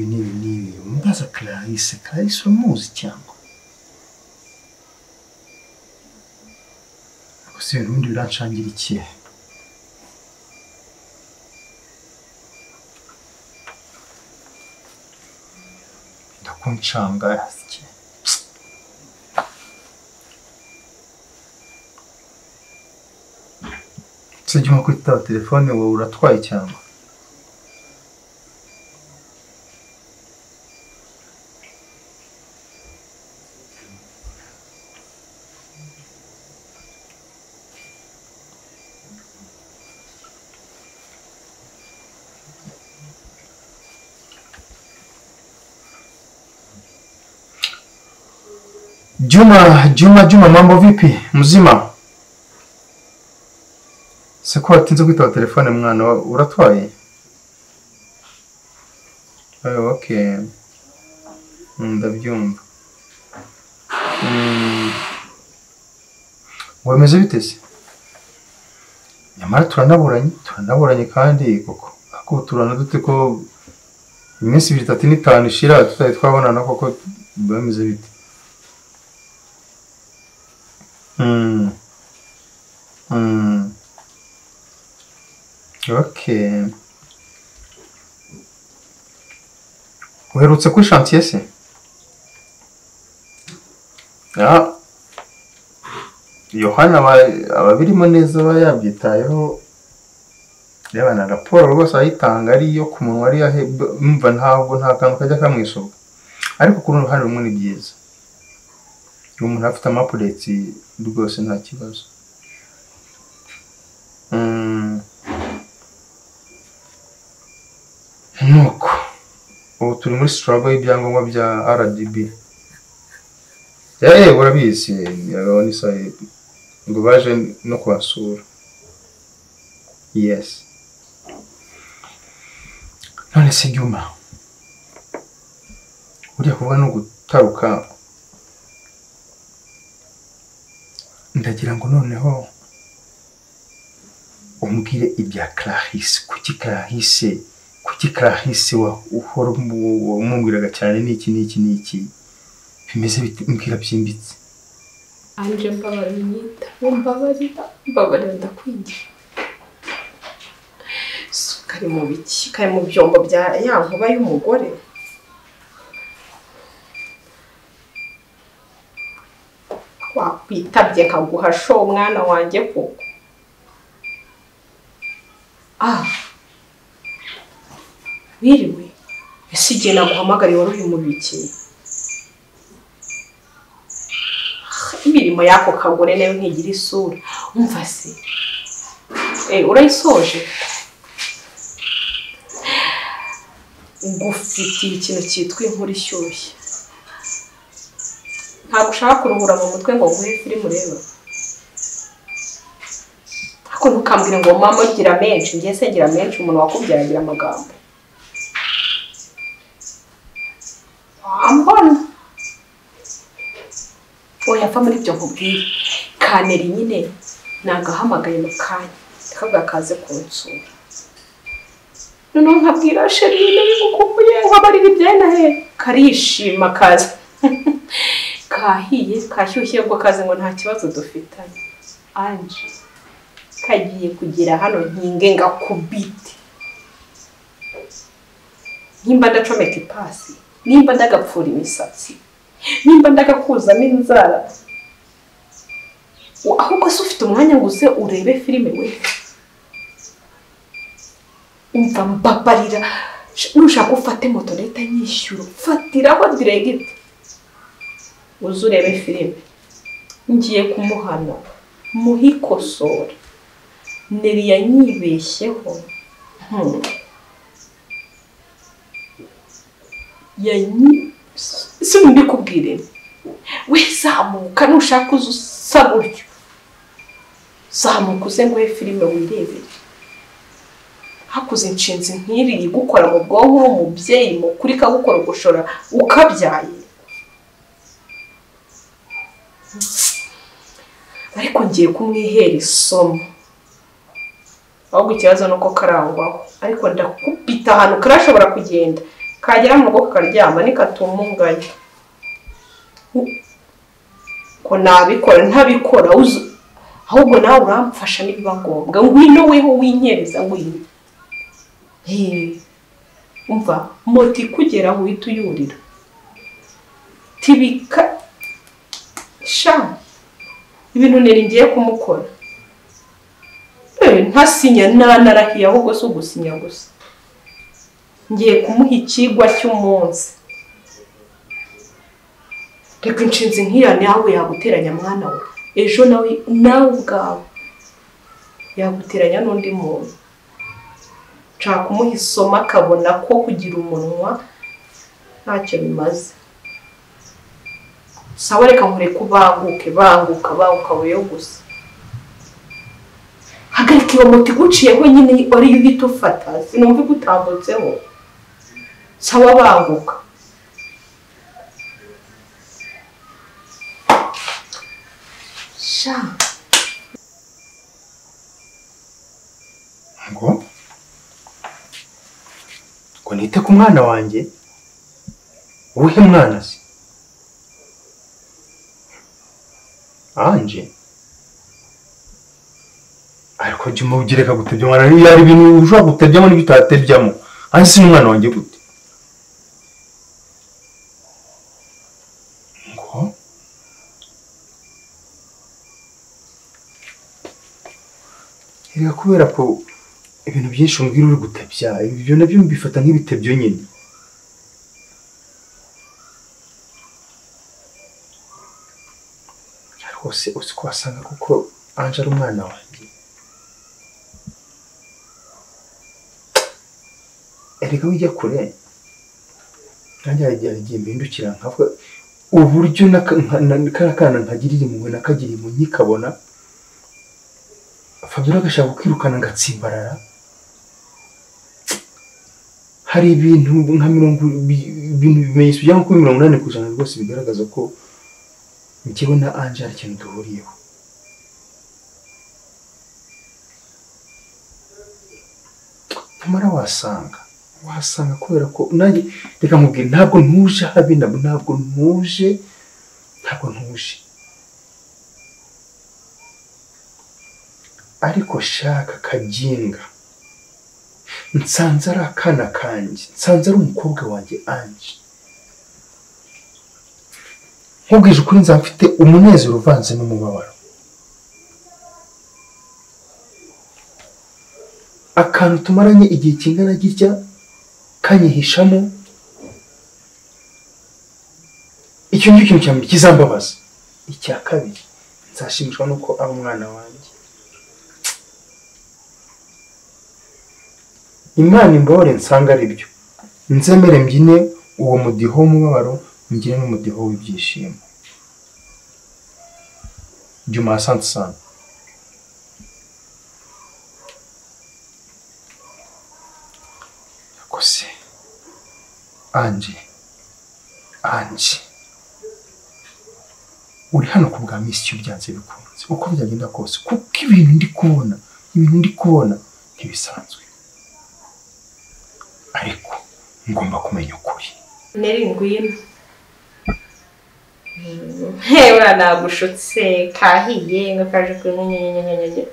n'ibi n'ibi n'ibi. Mbaza Clarisse, Clarisse uramuzi cyangwa? Gusa ibintu ubundi biranshangira iki? Ndakunshanga iki? Sijya kwitaba telefone wowe uratwaye cyangwa? Juma, Juma, Juma, mambo vipi? Mzima? Siko watinze kwitaba telefone mwana, uratwaye? Okay. Ndabyumva. Wameze bite se? Nyamara turanaburanye kandi koko. Ako turana dute ko iminsi 2 3 5 ishira tutari twabonana koko bameze bite? Okay. Uherutse kuri chantier se? Ah. Yohana ababirimo neza aba yabyitayeho. Reba na raporo rwose ayitanga ari yo ku munwa ari mva ntabwo nta kantu kajya kamwisoka. Ariko kuri uruhande rumwe ni byiza. Umuntu afite amapuleti rwose nta kibazo. Nuko ubu turi muri struggle y'ibyangombwa bya RDB. Urabizi ni sahi ngo baje no kubasura. Yes. None se Juma, uriya kuvuga no gutaruka, ndagira ngo noneho umbwire ibya Clarisse. Kuki Clarisse wa uhora umubwiraga cyane n'iki n'iki n'iki bimeze bite? Mbwira byimbitse. Anje mbabarira, mbabarira ndakwingira. Kari mu biki? Kari mu byombo bya ya nkuba y'umugore. Wakwitabye kaguha sho mwana wanjye koko. Ah. Wiriwe. Ese igihe naguhamagariye wari uri mu biki? Imirimo yako kagore nayo ntigira isura. Umva se. Urayisoje? Ngufitiye ikintu cyitwa inkuru ishyushye. Ntabwo ushaka kuruhura mu mutwe ngo nguhe filime ureba. Ariko ntukambwire ngo mama gira menshi, ngiye se ngira menshi, umuntu wakubyara agira amagambo. Ambona. Oya va muri ibyo nkubwire. Kaneri nyine nagahamagaye mu kanya, kavuga kaze kunsura. Noneho nkabwira Sherine bigukumbuye nkabarira ibyena he. Karishima kaza. Kahiye kashyushye ubwo kaze ngo nta kibazo dufitanye. Anje kagiye kugera hano nkinge ngakubite. Nimba ndacomeka ipasi, nimba ndagapfura imisatsi, nimba ndagakuzamo inzara. Ahubwo se ufite umwanya ngo uze urebe filime we? Umva mbabarira, nushaka ufate moto leta nyishyura, fatiraho direct uze urebe filime. Ngiye kumuhana muhikosora. Neri yanyibeshyeho. Si mbikubwire. We zamuka nushaka uze usa gutyo. Zamuka uze nguhe filime wirebere. Hakuze inshinzi nk'iri gukora mu bwonko umubyeyi mukuri kagukora gushora ukabyaye. Ariko ngiye kumwihera isomo. Ahubwo ikibazo nuko karangwaho. Ariko ndakubita ahantu karashobora kugenda. Kagera mu rugo kakaryama nikatumunganya. Ko nabikora ntabikora ahubwo nawe uramfasha nibiba ngombwa ngwino weho winyereza ngwino. Umva moto ikugeraho uhita uyurira. Tibika sha ibintu neri ngiye kumukora. Ntasinya nanarahiye ahubwo si ugusinya gusa. Ngiye kumuha ikigwa cy'umunsi. Reka inshinzi nk'iya nawe yaguteranya mwana we. Ejo nawe ubwawe yaguteranya n'undi muntu. Nshaka kumuha isomo akabona ko kugira umunwa ntacyo bimaze. Sawa reka nkureke ubanguke banguka banguka weyo gusa. Hagarika iyo moto iguciyeho nyine ariyo uhita ufata sinumva igutambutseho. Sawa banguka. Sha. Ngo nite ku mwana wanjye? Uwuhe mwana se? Anje ariko jya umubwireka gutebya umwana niyo yari ibintu ushobora gutebyamo n'ibyo utatebyamo. Anje si umwana wanjye gute? Ngo erega kubera ko ibintu byinshi umbwira uri gutebya ibyo nabyo mbifata nk'ibitebyo nyine. Ariko se uzi ko wasanga kuko Anje ari umwana wanjye. Erega wijya kure nanjye hari igihe mpindukira nkavuga uburyo kariya kana nkagirira impuhwe nakagira impuhwe nkikabona Fabiola agashaka kwirukana ngatsimbarara. Hari ibintu nka mirongo ibintu bimenyetso bya nko 80% rwose bigaragaza ko njyewe na Anje hari ikintu duhuriyeho. Nyamara wasanga kubera ko nanjye reka nkubwire ntabwo ntuje habe ntabwo ntuje. Ariko shaka kajinga nsanze ari akana kanjye, nsanze ari umukobwa wanjye Anje. Nkubwije ukuri nzaba mfite umunezero uvanze n'umubabaro. Akantu tumaranye igihe kingana gitya kanyihishamo, icyo nicyo kintu cya mbere kizambabaza. Icya kabiri nzashimishwa nuko ari umwana wanjye. Imana imbore nsanga ari byo, nzemere mbyine uwo mudiho w'umubabaro, mbyine n'umudiho w'ibyishimo. Juma, asante sana. Kose Anje uri hano ku bwa misi icyo byanze bikunze uko byagenda kose, kuko ibintu ndi kubona ntibisanzwe. Ariko ngomba kumenya ukuri. Neri ngwino. Hewe nagushutse kahiye ngo kaje kunyenyenyenyenye.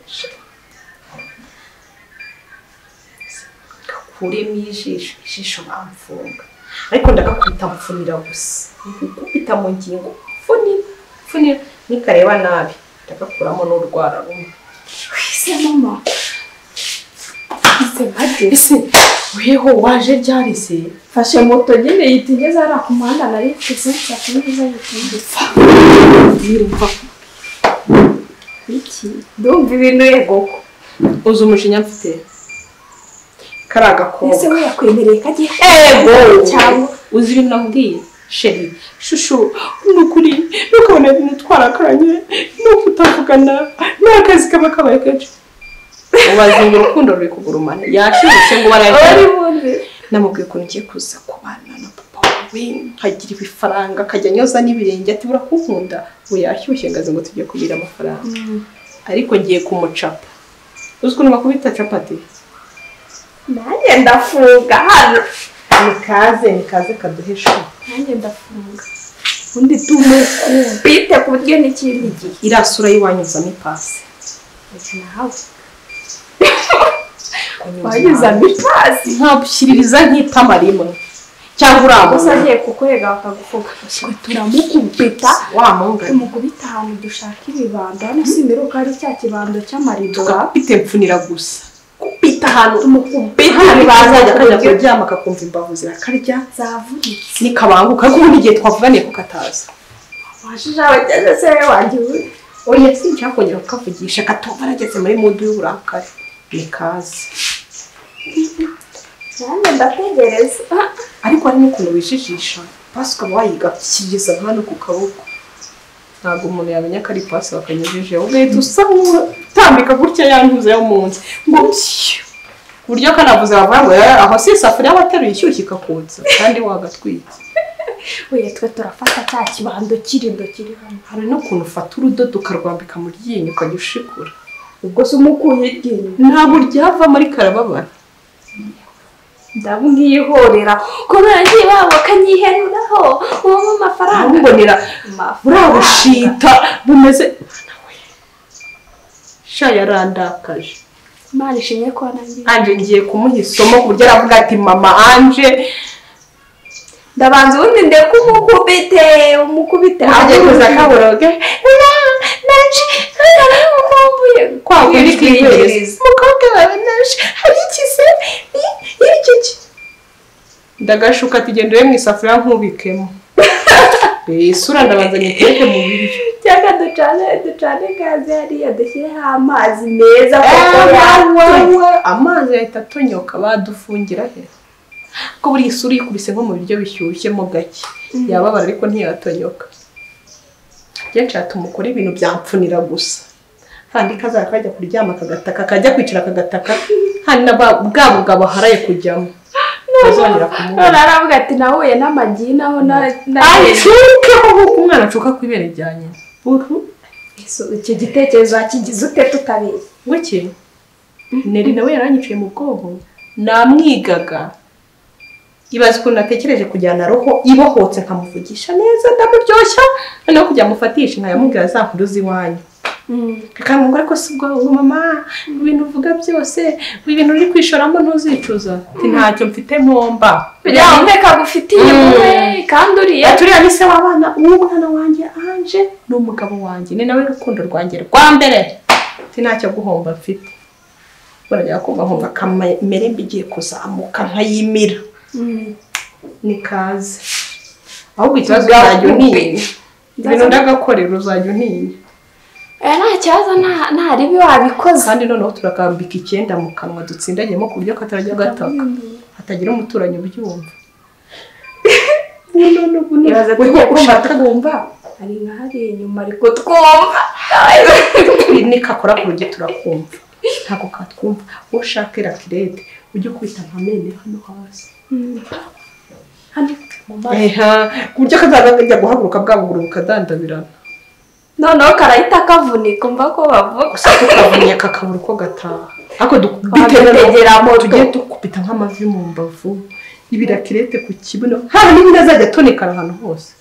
Kakuremo ijisho bamfunga. Ariko ndagakubita mfunira gusa. Gukubita mu ngingo mfunira nikareba nabi ndagakuramo n'urwara rumwe. Ese mama. Ese bade. Ese weho waje ryari se? Fashe moto nyine yitigeze ara ku muhanda nari mfite nshaka gupfa. Yirumva. Iki ndumva ibintu yegoko. Uzi umujinya mfite. Kari agakobwa. Ese we yakwemereye kagiye? Ego cyangwa uzi ibintu namubwiye? Sheri, shushu, nukuri nukabona ibintu twarakaranye, nuko utavugana, n'akazi kaba kabaye kenshi. Ubazinga urukundo ruri kugurumana. Yashibutse ngo barayakora. Namubwiye ukuntu ngiye kuza kubana na papa wawe, nkagira ibifaranga, akajya anyoza n'ibirenge ati urakunkunda. Ubu yashyushye ngaze ngo tujye kubira amafaranga. Ariko ngiye kumucapa. Uzi ukuntu bakubita capati? Nanjye ndafunga hano. Nikaze kaduhe shu. Nanjye ndafunga. Undi tumukubite ku buryo n'ikindi gihe. Irasura yiwanyuzamo ipasi. Nawe. Wanyuzamo ipasi. Nkabushyiririza nk'itama rimwe. Cyangwa uramuze agiye kukurega bakagufuka. Turamukubita. Wa munga. Tumukubita ahantu dushaka ibibando. Hano simiruka ari cya kibando cy'amarido. Tugakubite mfunira gusa. Kupita ahantu tumukubita bazajya kajya kuryama akakumva imbavu zirakarya zavunitse. Nikabanguka ariko ubundi igihe twavuganiye ko kataza. Washije abageze se wanjye. Oya sinshaka kongera kukavugisha katumva arageze muri mood y'uburakari. Nikaze. Nanjye ndategereza. Ariko hari n'ukuntu wijijisha pasi ukaba wayigakiriza hano ku kaboko. Ntabwo umuntu yamenya ko ari pasi bakanyujije. Ugahita usa nk'utambika gutya yantuze yo munsi. Ngo ku buryo kanavuze bavuga ngo aho si isafuriya wateruye ishyushye ikakotsa kandi wagatwitse. Oya twe turafata cya kibando kirindo kiri hano. Hari n'ukuntu ufata urudodo ukarwambika mu ryinyo ukajya ushikura. Ubwo se umukuye iryinyo? Ntabwo ryava muri karababara. Ndabwihorera ko bagiye babo kanyihenuraho uwo mu mafaranga mbonera burabushita bumeze sha yarandakaje. Imana ishimwe ko nangiye Anje ngiye kumuha isomo ku buryo aravuga ati mama Anje ndabanza ubundi ndeke umukubite agiye kuza kaboroge nanje naramukumbuye kwa kuri kwiyereza mukobwa wawe nanje hari ikise iki ndagashuka ati genda ure mu isafuriya nkubikemo. Isura ndabanza nyiteke mu biryo. Cyangwa ducane gaze hariya dushyireho amazi meza kuko amazi yahita atonyoka badufungira he. Ko buri isura yikubise nko mu biryo bishyushye mo gake yababara ariko ntiyatonyoka. Kenshi atumukora ibintu byamfunira gusa. Handi kazara kajya kuryama kagataka kajya kwicara kagataka handi na bwa bugabo haraye kujyamo. Azongera kumubona. Naravuga ati nahuye n'amagi naho na acuke kuko umwana acuka ku ibere rya nyina. Icyo gitekerezo akigize ute tutabeshye? Ngwiki? Neri nawe yaranyiciye mu bwonko namwigaga. Ibaze ukuntu natekereje kujyana roho ibohotse nkamuvugisha neza ndamuryoshya noneho kujya mufatisha nkayamubwira za nkuru z'iwanyu. Akamubwira ko si ubwo mama ibintu uvuga byose ibintu uri kwishoramo ntuzicuza. Ati ntacyo mfite mpomba. Kugira ngo mbe kagufitiye impuhwe kandi uriya turiya ni se w'abana uw'umwana wanjye Anje n'umugabo wanjye ni nawe rukundo rwanjye rwa mbere. Ati ntacyo guhomba mfite. Barajya kumva nkumva kamere mbi igiye kuzamuka nkayimira. Nikaze. Ahubwo ikibazo uzajya untinya. Ibintu ndagakorera uzajya untinya. Nta kibazo nta ribi wabikoze. Kandi noneho turakambika icyenda mu kanwa dutsindagiyemo ku buryo katarajya gataka. Hatagira umuturanyi ubyumva. Ibaze tugiye ushaka kumva. Ari nka hariya inyuma ariko twumva. Nikakora ku rugi turakumva. Ntabwo katwumva. Ushaka irakirete ujye ukubita nka hano hasi. Hano mu maso. Ku buryo kazajya guhaguruka bwa buguru bukadandabirana. Noneho karahita kavunika umva ko bavuga. Gusa tukavunika kakabura uko gataha. Ariko dutegera moto tugiye dukubita nk'amavi mu mbavu, ibirakirete ku kibuno. Hano n'ibindi azajya atonekara ahantu hose.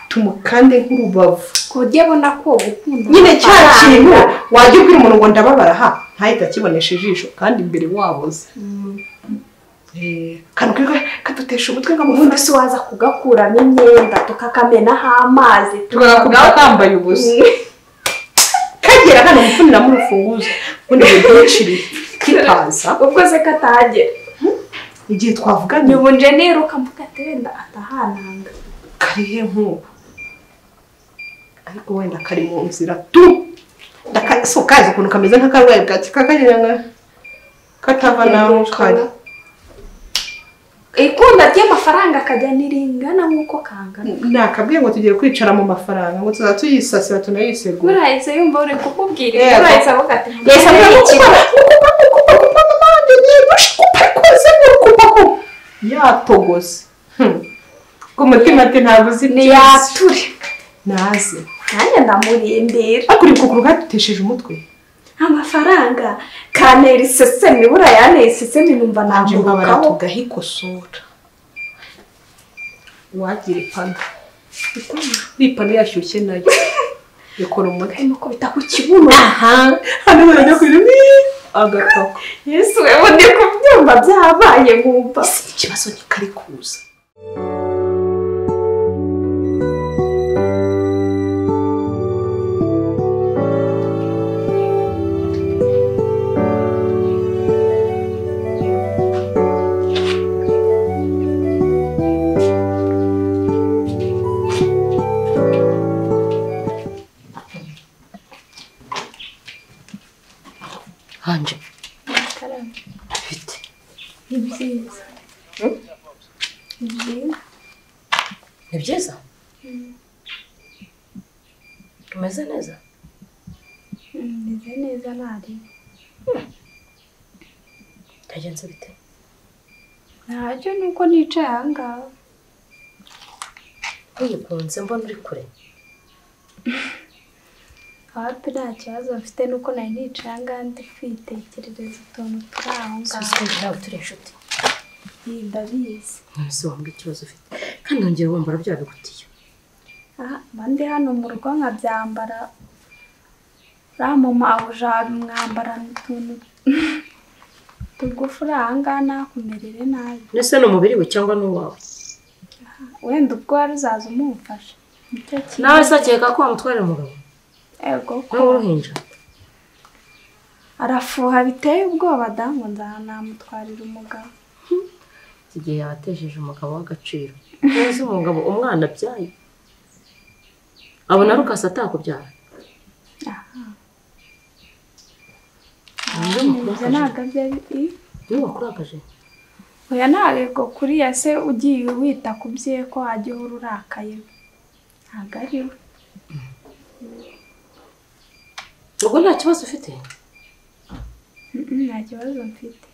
Tumukande nk'urubavu. Ku buryo abona ko gukunda. Nyine cya kintu wajya ubwira umuntu ngo ndababara ha ntahita akibonesha ijisho kandi imbere waboze. Kano kadutesha umutwe ngo ubundi se waza kugakuramo imyenda tukakamenaho amazi tukagakubita kambaye ubusa. Kagera hano gupfuniramo urufunguzo ubundi buduciriye kikaza. Ubwo se katahagera igihe twavuganye ubu nje niruka mvuga ati wenda atahananga karihe nk'ubu ariko wenda kari mu nzira tu so kazi ukuntu kameze nk'akarwayi bwaki kakagira nka katava naho kari. Ikunda ry'amafaranga akajya niringana nk'uko kangana. Nakabwiye ngo tugiye kwicara mu mafaranga ngo tuza tuyisasira tunayisegura. Urahise yumva uri kukubwira urahise avuga ati yahise avuga kupa mama ngiye kupa koze kupa yatogose. Ku mutima ati ntabwo uzi ni yature. Naze. Nanjye ndamurindira. Ariko uri kukuru kadutesheje umutwe. Amafaranga kanera isesemi buriya yaneye isesemi numva Anje mbabara namurukaho. tugahikosora. Wagira ipanu. Ipanu yashyushye nayo. Ikora umuti. Nuko bita ku kibuno. Aha. Hano barajya kwira agatoko. Yesu we ndi kubyumva byabaye nkumva. Ikibazo ni kari kuza. Hanje. Bite. Ni byiza. Ni byiza. Ni byiza? Umeze neza? Meze neza nari. Byagenze bite? Ntacyo nuko nicaye aha ngaha. Wigunze mbona uri kure. Hapi nta kibazo mfite nuko nari nicaye aha ngaha ndi kwitekerereza utuntu turi aho ngaho. Suzi nawe turi inshuti. Ndabizi. Nonese wambwira ikibazo ufite kandi wongera wambara bya bigutiye. Aha mba ndi hano mu rugo nkabyambara uriya mama mwambara utuntu tugufi uri aha ngaha nakumerere nabi. Nese ni umubiri we cyangwa ni uwawe? Wenda ubwo wari uzaza umumfasha. Nicyo kintu. Nawe se akeka ko wamutwarira umugabo? Ego ko. Nawe uruhinja? Arafuha biteye ubwoba da ngo nzanamutwarira umugabo. Iki gihe yatejeje umugabo w'agaciro. Nzi umugabo umwana abyaye. Abona rukasa atakubyara. Aha. Niba wakurakaje? Oya ntabwo kuriya se ugiye wita ku bye ko wajya uhora urakaye. Ntabwo ari we. Ubwo nta kibazo ufite? Nta kibazo mfite.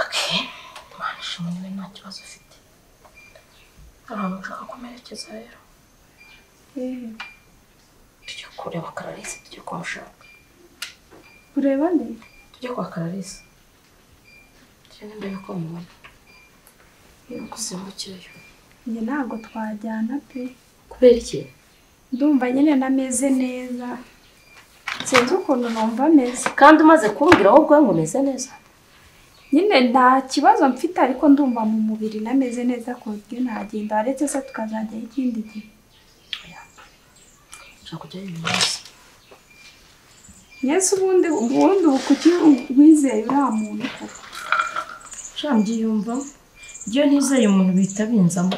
Okay. Imana ishimwe niba nta kibazo ufite. Hari ahantu ushaka kumerekeza rero. Tujya kureba Kararisa, tujya kumushaka. Kureba nde? Tujya kwa Kararisa. Tugende ndebe ko mubona. Gusimbukireyo. Njye ntabwo twajyana pe. Kubera iki? Ndumva nyine nameze neza. Sinzi ukuntu numva meze. Kandi umaze kumbwira wowe ubwawe ngo umeze neza. Nyine nta kibazo mfite ariko ndumva mu mubiri nameze neza ku buryo nagenda aretse se tukazajyayo ikindi gihe. Oya. Nshaka kujyayo uyu munsi. Nyese ubundi ubu kuki wizeye uriya muntu koko? Sha mbyiyumvamo. Iyo ntizeye umuntu bihita binzamo.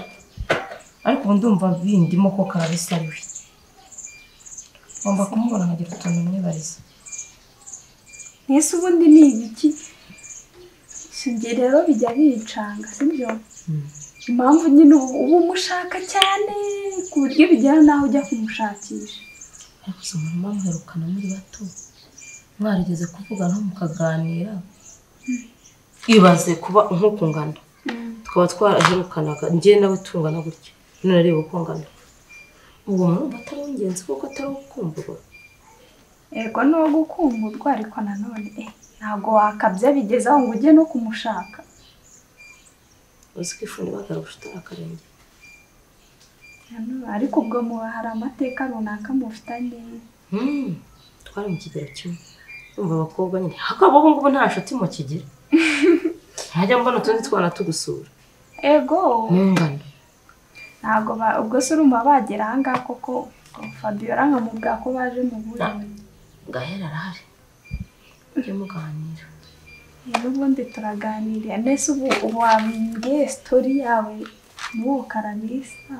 Ariko ubu ndumva bindimo ko Kararisa ari we. Ngomba kumubona nkagira utuntu mwibariza. Nyese ubundi ni ibiki? Ibyo rero bijya bicanga sibyo? Impamvu nyine uba umushaka cyane ku buryo bigera naho ujya kumushakisha. Ariko si umuntu muherukana muri bato mwarigeze kuvugana mukaganira. Ibaze kuba nk'uko ngana tukaba twaraherukanaga njye nawe tungana gutya none areba uko ngana. Ubwo murumva atari uw'ingenzi kuko atari ugukumburwa. Ego ni uwo gukumburwa ariko nanone ntabwo wakabya bigeze aho ngo ujye no kumushaka. Uzi ko ifuni ibagara ubushita akarenge. Ariko ubwo muba hari amateka runaka mufitanye. Twari mu kigero kimwe. Urumva abakobwa nyine hakaba ubu ngubu nta nshuti mukigira. Ntajya mbona utundi twana tugusura. Ego. Mungana. Ntabwo ubwo se urumva bagera aha ngaha koko Fabiola nkamubwira ko baje mu buye. Gahera arahari. Mujye muganira. N'ubundi turaganira. Nese ubu wambwiye story yawe n'uwo Kararisa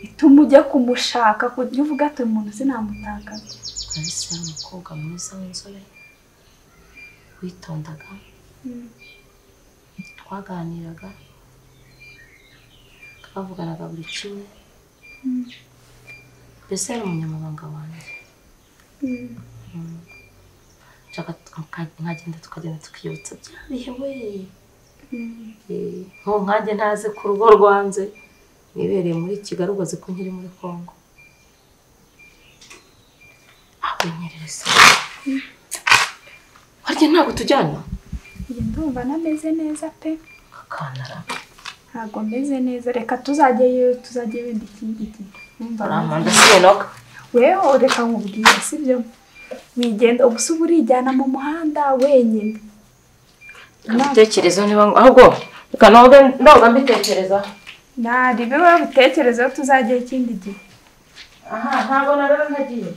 ituma ujya kumushaka ku buryo uvuga ati umuntu sinamutakaza. Kararisa yari umukobwa mwiza w'inzobe witondaga. Twaganiraga twavuganaga buri kimwe. Mbese yari umunyamabanga wanjye. Nkagenda tukagenda tukiyibutsa bya bihe we. Nko nkanjye ntazi ku rugo rwanze nibereye muri Kigali ubwo azi ko nkiri muri Kongo. Ahubwo nyerereza. Harya ntabwo tujyana? Njye ndumva nameze neza pe. Kakanara. Ntabwo meze neza, reka tuzajyayo, tuzajya wenda ikindi gihe. Numva Urampanda sinoka. Weho reka nkubwire, sibyo? Wigenda ubusa uburijyana mu muhanda wenyine. Ibitekerezo niba ahubwo reka noga mbitekereza. Nari biwe bitekerezo tuzajya ikindi gihe. Aha, ntabwo narara ntagiye.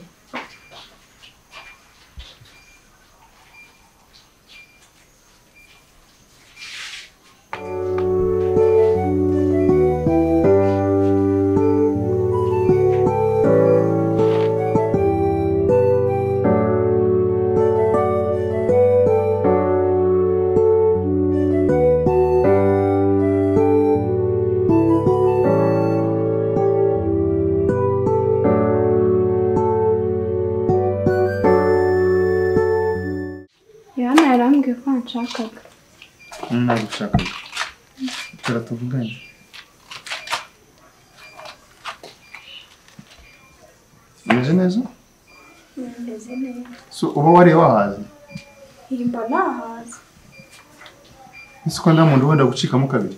Nshakaga. Nagushakaga. Tura tuvugane. Umeze neza? Meze neza. So uba wari wahaze? Mba nahaze. Ese ko nda muntu wenda gucikamo kabiri?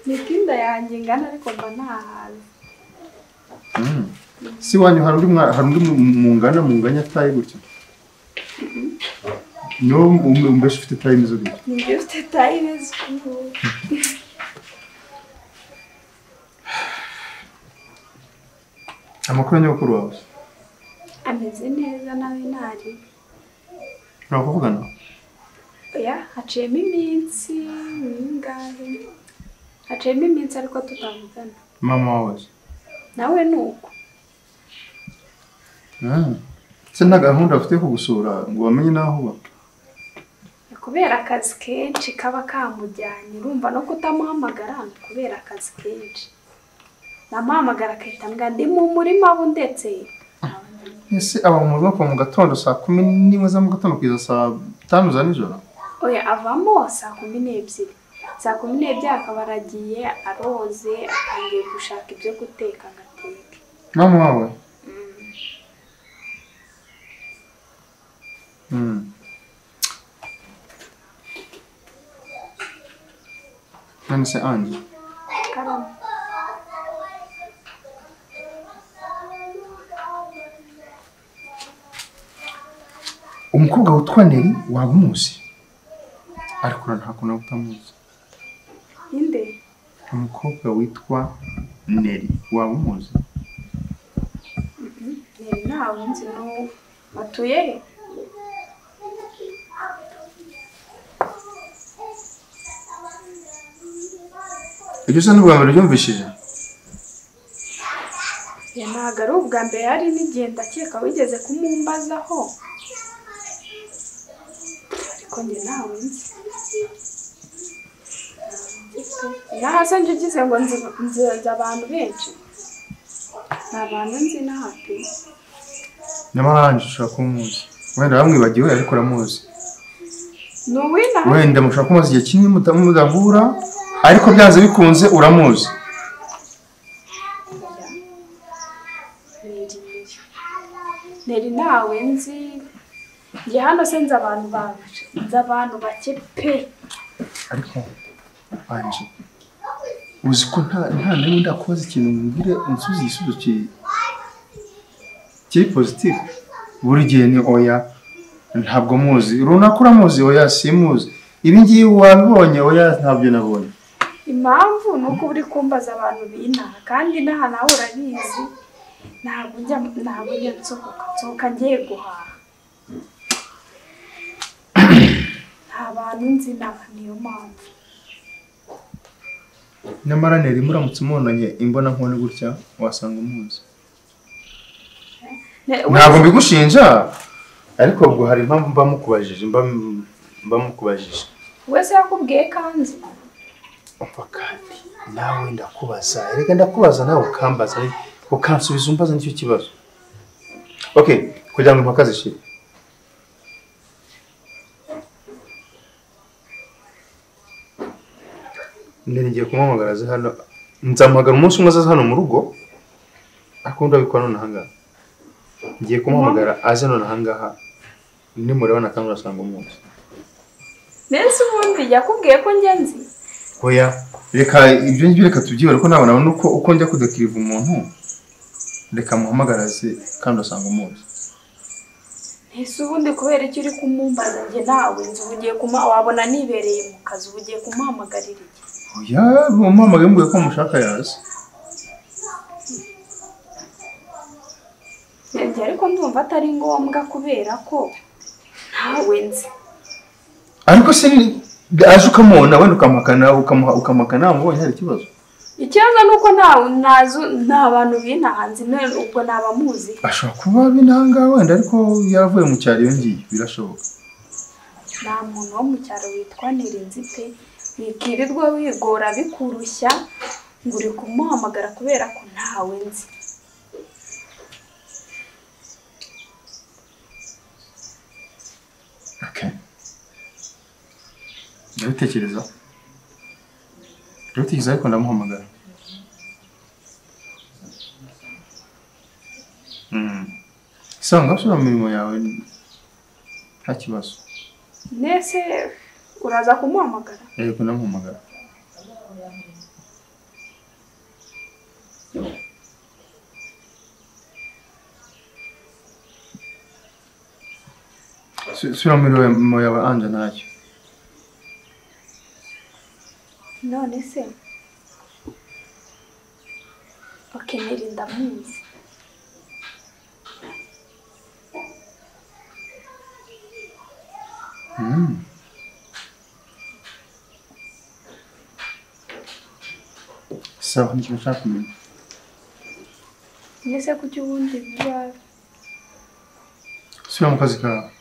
Niko inda yanjye ingana ariko mba nahaze. Si wanyu hari undi mungana munganya tayi gutya? No, mbese ufite tayi imeze gutya? Njye ufite tayi imeze uku. Amakuru ya nyogokuru wawe? Ameze neza nawe ntari. Murakuvugana? Oya, haciyemo iminsi mingahe? Haciyemo iminsi ariko tutavugana. Mama wawe? Nawe ni uko. Se nta gahunda afite kugusura ngo bamenye naho uba? Kubera akazi kenshi kaba kamujyanye, urumva no kutamuhamagara kubera akazi kenshi. Namuhamagara akahita ambwira ndi mu murima bo ndetse. Ese aba mu murima kuva mu gatondo saa 11 za mu gatondo kugeza saa 5 za nijoro? Oya, avamo saa 12. Saa 12 akaba aragiye aroze atangiye gushaka ibyo guteka agateke. Mama wawe? None se Ange? Karame. Umukobwa witwa Neri waba umuzi? Ariko nta kuntu utamuzi. Inde? Umukobwa witwa Neri waba umuzi? Neri ntawe nzi, no batuye he? Ibyo se n'ubwa mbere ubyumvishije? Ya ntabwo ari ubwa mbere, hari n'igihe ndakeka wigeze kumumbazaho. Ariko njye ntawe nzi. Naho se njye ugize ngo nzi abantu benshi. Nta bantu nzi n'aha pe. Nyamara Ange ushobora kuba umuzi. Wenda bamwibagiwe ariko uramuzi. Ni uw'inaha? Wenda mushobora kumaza igihe kinini mudahura. Ariko byanze bikunze uramuzi. Neri ntawe nzi. Njye hano se nzi abantu banje, nzi abantu bake pe. Ariko Ange, uzi ko nta n'imwe ndakubaza ikintu mbwire unsubize igisubizo kiri positive. Buri gihe ni oya, ntabwo muzi. Runaka uramuzi, oya simuzi. Ibi ngibi wabibonye, oya ntabyo nabonye. Impamvu ni uko uri kumbaza abantu b'inaha kandi inaha nawe urabizi, ntabwo njya nsohoka ngiye guhaha. Nta bantu nzi inaha, niyo mpamvu. Nyamara Neri muramutse mubonanye imbonankubone gutya wasanga umuzi. Ntabwo mbigushinja, ariko ubwo hari impamvu mba mukubajije, mba mukubajije. Wese yakubwiye kanzi? Umva kandi nawe ndakubaza, erega ndakubaza nawe ukambaza, ukansubiza umbaza nicyo kibazo. Okay, kugira ngo impaka zishire. Neri ngiye kumuhamagara aze hano, nzamuhamagara umunsi umwe azaza hano mu rugo, ariko ndabikora nonaha ngaha. Ngiye kumuhamagara aze nonaha ngaha, nimurebana kandi urasanga umuzi. Nese ubundi yakubwiye ko njye nzi? Oya, Reka ibyo ngibyo reka tubyibare ko nabona uko uko njya kudekiriva umuntu, reka muhamagaraze kandi asanga umuzi. Ese ubundi kubera icyo uri kumumbaza njye nawe nzi ugiye kuma wabona nibereye mu kazi ugiye kumuhamagarira iki? Oya, umuhamagaye mubwiye ko mushaka yaza. Njye ariko ndumva atari ngombwa kubera ko ntawe nzi. Ariko se aje ukamubona wenda ukamuhakana ukamuhakana wamubonye hari ikibazo? Ikibazo ni uko nta bantu b'inahanzi ubwo ntabamuzi. Ashobora kuba b'inahanga wenda ariko yaravuye mu cyaro iyo ngiyo birashoboka. Nta muntu wo mu cyaro witwa Nirinzi pe, wikirirwa wigora bikurushya ngo uri kumuhamagara kubera ko ntawe nzi. Okay. Ndabitekereza. Ndabitekereza ariko ndamuhamagara. Sanga usubira mu mirimo yawe nta kibazo. Nese uraza kumuhamagara? Yego ndamuhamagara. Subira mu mirimo yawe Anje ntacyo. None se okay, ndamuzi. Sawa nicyo nshaka kumenya. Nese kuki ubundi biba Subira mu kazi kawe.